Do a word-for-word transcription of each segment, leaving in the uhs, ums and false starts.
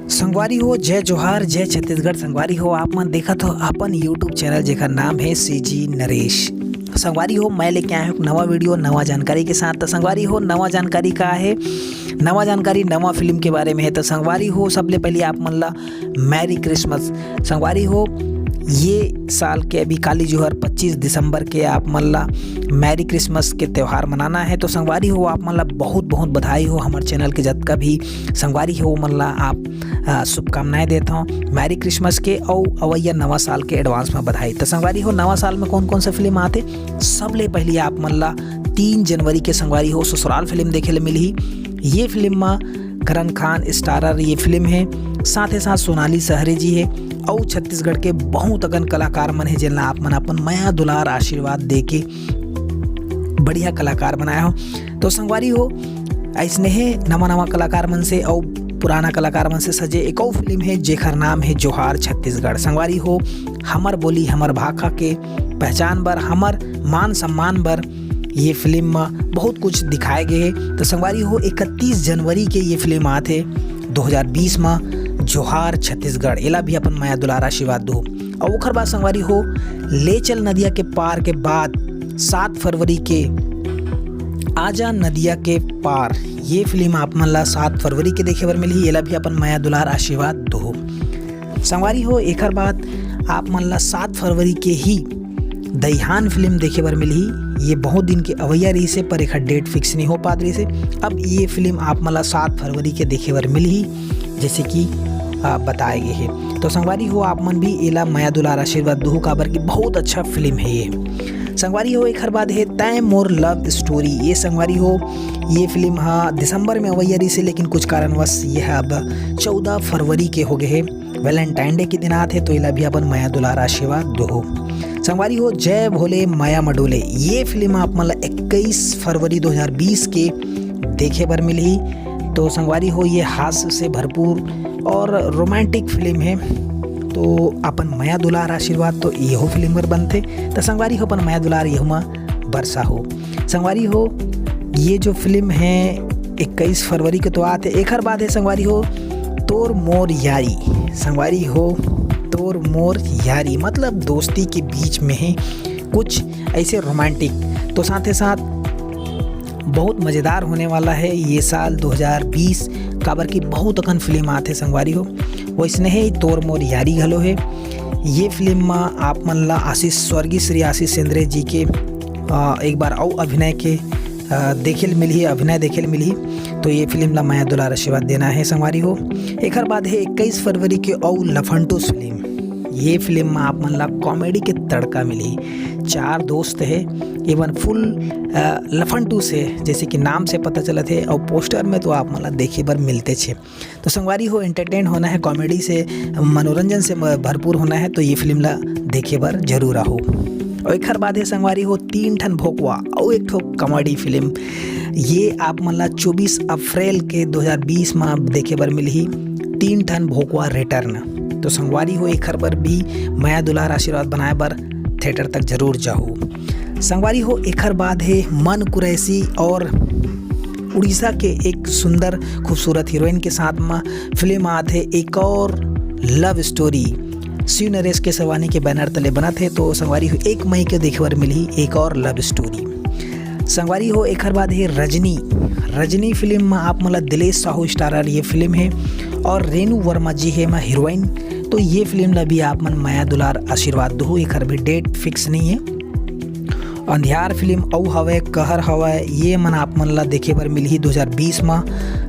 संगवारी हो, जय जोहार, जय छत्तीसगढ़। संगवारी हो, आप मन देखत हो अपन YouTube चैनल, जेकर नाम है सीजी नरेश। संगवारी हो, मैं लेके आया हूँ एक नवा वीडियो, नवा जानकारी के साथ। तो संगवारी हो, नवा जानकारी का है, नवा जानकारी नवा फिल्म के बारे में है। तो संगवारी हो, सबले पहले आप मन ला मैरी क्रिसमस। संगवारी हो, ये साल के अभी काली जुहर पच्चीस दिसंबर के आप मन ला मैरी क्रिसमस के त्यौहार मनाना है। तो संगवारी हो, आप मन ला बहुत बहुत बधाई हो। हमर चैनल के जतका भी संगवारी हो, मन ला आप, आ, शुभकामनाएं देत हव मैरी क्रिसमस के अउ अवइया नवा साल के एडवांस में बधाई। तो संगवारी हो, नवा साल में कौन कौन से फिल्म आते, सबले पहले आप मन ला तीन जनवरी के संगवारी हो ससुराल फिल्म देखे ले मिलही। ये फिल्म में करण खान स्टारर ये फिल्म है, साथ ही साथ सोनाली सहरे जी है अउ छत्तीसगढ़ के बहुत अकन कलाकार मन है, जेन ला आप मन अपन मया दुलार आशीर्वाद दे के बढ़िया कलाकार बनाया हो। तो संगवारी हो, ऐसने हे नवा नवा कलाकार मन से अउ पुराना कलाकार मन से सजे एक अउ फिल्म है, जेकर नाम है जोहार छत्तीसगढ़। संगवारी हो, हमर बोली हमर भाखा के पहचान बर, हमर मान सम्मान बर ये फिल्म म बहुत कुछ दिखाए गए हे। तो संगवारी हो, इकतीस जनवरी के ये फिल्म आत हे दो हज़ार बीस म, जोहार छत्तीसगढ़। एला भी अपन मया दुलार आशीर्वाद दो। अउ ओखर बाद संगवारी हो, ले चल नदिया के पार के बाद सात फरवरी के आजा नदिया के पार, ये फिल्म आप मन ला सात फरवरी के देखे बर मिलही। एला भी अपन मया दुलार आशीर्वाद दो। संगवारी हो, एखर बाद आप मन ला सात फरवरी के ही दईहान फिल्म देखे बर मिलही। ये बहुत दिन के अवैया रहिस हे, पर एखर डेट फिक्स नहीं हो पात रहिस हे। अब ये फिल्म आप मन ला सात फरवरी के देखे बर मिलही, जैसे कि, आ, बताए गए हे। तो संगवारी हो, आप मन भी एला मया दुलार आशीर्वाद दुहू, काबर कि बहुत अच्छा फिल्म है ये। संगवारी हो, एखर बाद है तय मोर लव स्टोरी। ये संगवारी हो, ये फिल्म हा दिसंबर में अवैया रहिस हे, लेकिन कुछ कारणवश ये हा अब चौदह फरवरी के हो गए हे। वैलेंटाइन डे के दिन आत हे, तो एला भी अपन मया दुलार आशीर्वाद दुहू। संगवारी हो, जय भोले माया मडोले, ये फिल्म आप मन ला इक्कीस फरवरी दो हज़ार बीस के देखे बर मिलही। तो संगवारी हो, ये हास्य से भरपूर और रोमांटिक फिल्म है, तो अपन मया दुलार आशीर्वाद तो यहो फिल्म बर बनथे। तो संगवारी हो, अपन मया दुलार यहू मा बरसा हो। संगवारी हो, ये जो फिल्म है इक्कीस फरवरी के तो आत हे, एखर बाद है संगवारी हो तोर मोर यारी। संगवारी हो, तोर मोर यारी मतलब दोस्ती के बीच में है कुछ ऐसे रोमांटिक। तो साथ ही साथ बहुत मज़ेदार होने वाला है ये साल दो हज़ार बीस, काबर की बहुत अकन फिल्म आत हे संगवारी हो। वैसने ही तोर मोर यारी घलो है। ये फिल्म में आप मन ला आशीष, स्वर्गीय श्री आशीष सेंद्रे जी के, अ, एक बार अउ अभिनय के, अ, देखे ल मिलही, अभिनय देखे ल मिलही। तो ये फिल्म ला मया दुलार आशीर्वाद देना है संगवारी हो। एखर बाद है इक्कीस फरवरी के अउ लफंटूस फिल्म। ये फिल्म में आप मन ला कॉमेडी के तड़का मिलही। चार दोस्त है, एवन फुल, अ, लफंटूस है, जैसे कि नाम से पता चलत है, अउ पोस्टर में तो आप मन ला देखे बर मिलते छे। तो संगवारी हो, एंटरटेन होना है, कॉमेडी से, मनोरंजन से म-, भरपूर होना है, तो ये फिल्म ला देखे बर जरूर आहू। और एखर बाद है संगवारी हो, तीन ठन भोकवा अउ एक ठो कॉमेडी फिल्म। ये आप मन ला चौबीस अप्रैल के दो हज़ार बीस में देखे बर मिलही, तीन ठन भोकवा रिटर्न। तो संगवारी हो, एखर बर भी मया दुलार आशीर्वाद बनाए बर थिएटर तक जरूर जाहू। संगवारी हो, एखर बाद है मन कुरैशी और उड़ीसा के एक सुंदर खूबसूरत हीरोइन के साथ में फिल्म आत है एक और लव स्टोरी। शिव नरेश केसरवानी के बैनर तले बनत है। तो संगवारी हो, एक मई के देखे बर मिलही एक और लव स्टोरी। संगवारी हो, एखर बाद है रजनी। रजनी फिल्म में आप मन ला दिलेश साहू स्टारर ये फिल्म है और रेनू वर्मा जी है एमा हीरोइन। तो ये फिल्म ला भी आप मन मया दुलार आशीर्वाद दो, एखर भी डेट फिक्स नहीं है। अंधियार फिल्म अउ हवय, कहर हवय, ये मन आप मन ला देखे बर मिलही दो हज़ार बीस मा।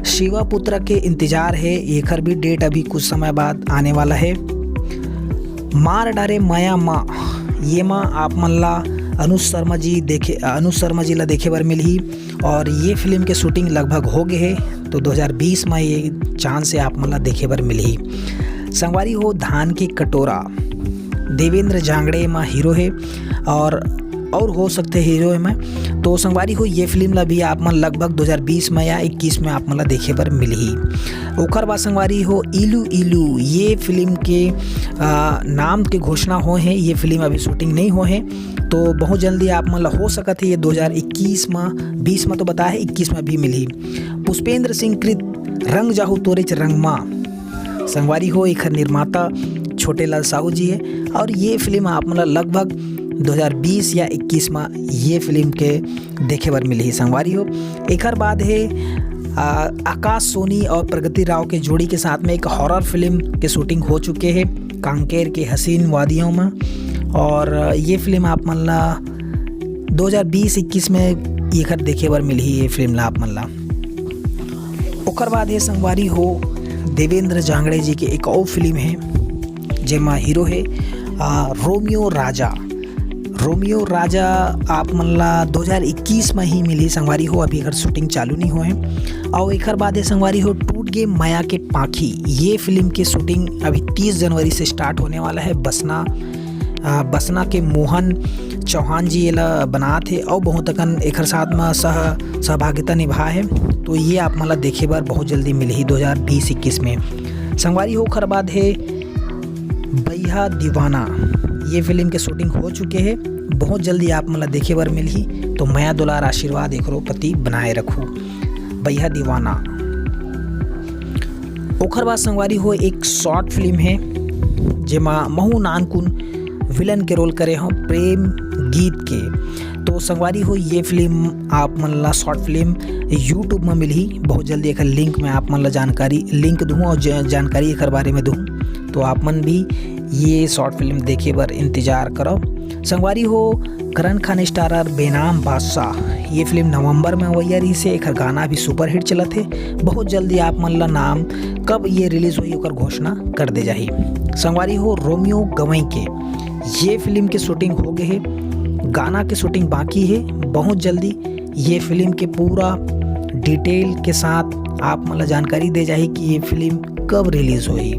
शिवा पुत्र के इंतजार है, एखर भी डेट अभी कुछ समय बाद आने वाला है। मार डारे मया मा, ये मा आप मन ला अनुज शर्मा जी देखे, अनुज शर्मा जी ला देखे बर मिलही और ये फिल्म के शूटिंग लगभग हो गए है, तो दो हज़ार बीस मा ये चांस है आप मन ला देखे बर मिलही। संगवारी हो, धान के कटोरा, देवेंद्र जांगड़े मा हीरो है और और हो सकते हीरो है मैं। तो संगवारी हो, ये फिल्म ला भी आप मन लगभग दो हज़ार बीस में या इक्कीस में आप मन ला देखे बर मिलही। ओकर बाद संगवारी हो, इलू इलू, ये फिल्म के, आ, नाम के घोषणा हो है, ये फिल्म अभी शूटिंग नहीं हो है, तो बहुत जल्दी आप मन ला हो सकत है ये दो हज़ार इक्कीस में, बीस में तो बताया है, इक्कीस में भी मिलही। पुष्पेंद्र सिंह कृत रंग जाहू तोरेच रंगमा, संगवारी हो, एखर निर्माता छोटे लाल साहू जी हे और ये फिल्म आप मन ला लगभग दो हज़ार बीस या इक्कीस म ये फिल्म के देखे बर मिलही। संगवारी हो, एखर बाद हे, आ, आकाश सोनी और प्रगति राव के जोड़ी के साथ में एक हॉरर फिल्म के शूटिंग हो चुके हे, कांकेर के हसीन वादियों में। और ये फिल्म आप मन ला दो हज़ार बीस इक्कीस में एखर देखे बर मिलही, ये फिल्म ला आप मन ला। ओकर बाद हे संगवारी हो, देवेंद्र जांगड़े जी के एक और फिल्म हे, जेमा हीरो हे, आ, रोमियो राजा। रोमियो राजा आप मन ला दो हज़ार इक्कीस में ही मिली संगवारी हो, अभी एकर शूटिंग चालू नहीं हुए हैं। और एकर बाद हे संगवारी हो, टूट गे मया के पाखी। ये फिल्म के शूटिंग अभी तीस जनवरी से स्टार्ट होने वाला है। बसना, आ, बसना के मोहन चौहान जी एला बनात हे और बहुत अकन एकर साथ में सह सहभागिता निभा है। तो ये आप मन ला देखे बर बहुत जल्दी मिलही दो हज़ार बीस इक्कीस में। संगवारी हो, ओकर बाद हे बैहा दीवाना। ये फिल्म के शूटिंग हो चुके हे, बहुत जल्दी आप मन ला देखे बर मिलही। तो मया दुलार आशीर्वाद एकरो प्रति बनाए रखू। बैहा दीवाना। ओखर बाद संगवारी हो, एक शॉर्ट फिल्म हे, जेमा महू नानकुन विलन के रोल करे हों प्रेम गीत के। तो संगवारी हो, ये फिल्म आप मन ला शॉर्ट फिल्म YouTube में मिलही। बहुत जल्दी एकर लिंक में आप मन ला जानकारी, लिंक दूँ और ज-, जानकारी एकर बारे में दूँ। तो आप मन भी ये शॉर्ट फिल्म देखे बर इंतजार करो। संगवारी हो, करण खान स्टारर बेनाम बादशाह, ये फिल्म नवंबर में अवैया रहिस हे। एकर गाना भी सुपरहिट चलत हे। बहुत जल्दी आप मन ला नाम कब ये रिलीज होही, ओकर घोषणा कर दे जाही। संगवारी हो, रोमियो गवई के ये फिल्म के शूटिंग हो गए हे, गाना के शूटिंग बाकी हे। बहुत जल्दी ये फिल्म के पूरा डिटेल के साथ आप मन ला जानकारी दे जाही कि ये फिल्म कब रिलीज होही।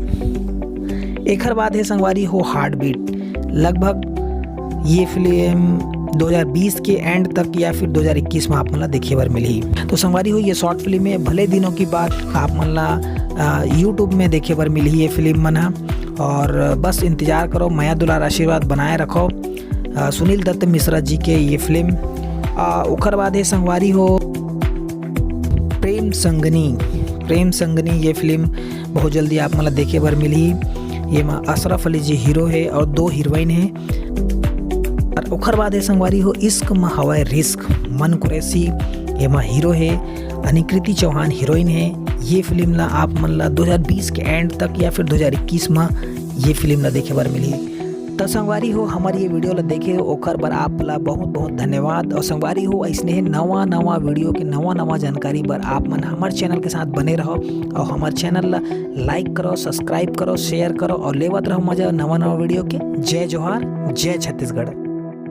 एखर बाद हे संगवारी हो, हार्टबीट। लगभग ये फिल्म दो हज़ार बीस के एंड तक या फिर दो हज़ार इक्कीस में आप मन ला देखे बर मिलही। तो संगवारी हो, ये शॉर्ट फिल्म हे, भले दिनों की बात आप मन ला, आ, YouTube में देखे बर मिलही ये फिल्म मन ह। और बस इंतजार करो, मया दुलार आशीर्वाद बनाए रखो। आ, सुनील दत्त मिश्रा जी के ये फिल्म। आ, ओखर बाद हे संगवारी हो, प्रेम संगनी। प्रेम संगनी ये फिल्म बहुत जल्दी आप मन ला देखे बर मिलही। ये मा अशरफ अली जी हीरो हे और दो हीरोइन हे। और ओखर बाद हे संगवारी हो, इश्क में हवय रिस्क, मन कुरैशी ये मा हीरो हे, अनिकृति चौहान हीरोइन हे। ये फिल्म ला आप मन ला दो हज़ार बीस के एंड तक या फिर दो हज़ार इक्कीस में ये फिल्म ला देखे बर मिलही। त संगवारी हो, हमर ये वीडियो ला देखे हो, ओकर बर आप ला बहुत बहुत धन्यवाद। और संगवारी हो, ऐसने हे नवा नवा वीडियो के नवा नवा जानकारी बर आप मन हमर चैनल के साथ बने रहो और हमर चैनल ला लाइक करो, सब्सक्राइब करो, शेयर करो और लेवत रहो मजा नवा नवा वीडियो के। जय जोहार, जय छत्तीसगढ़।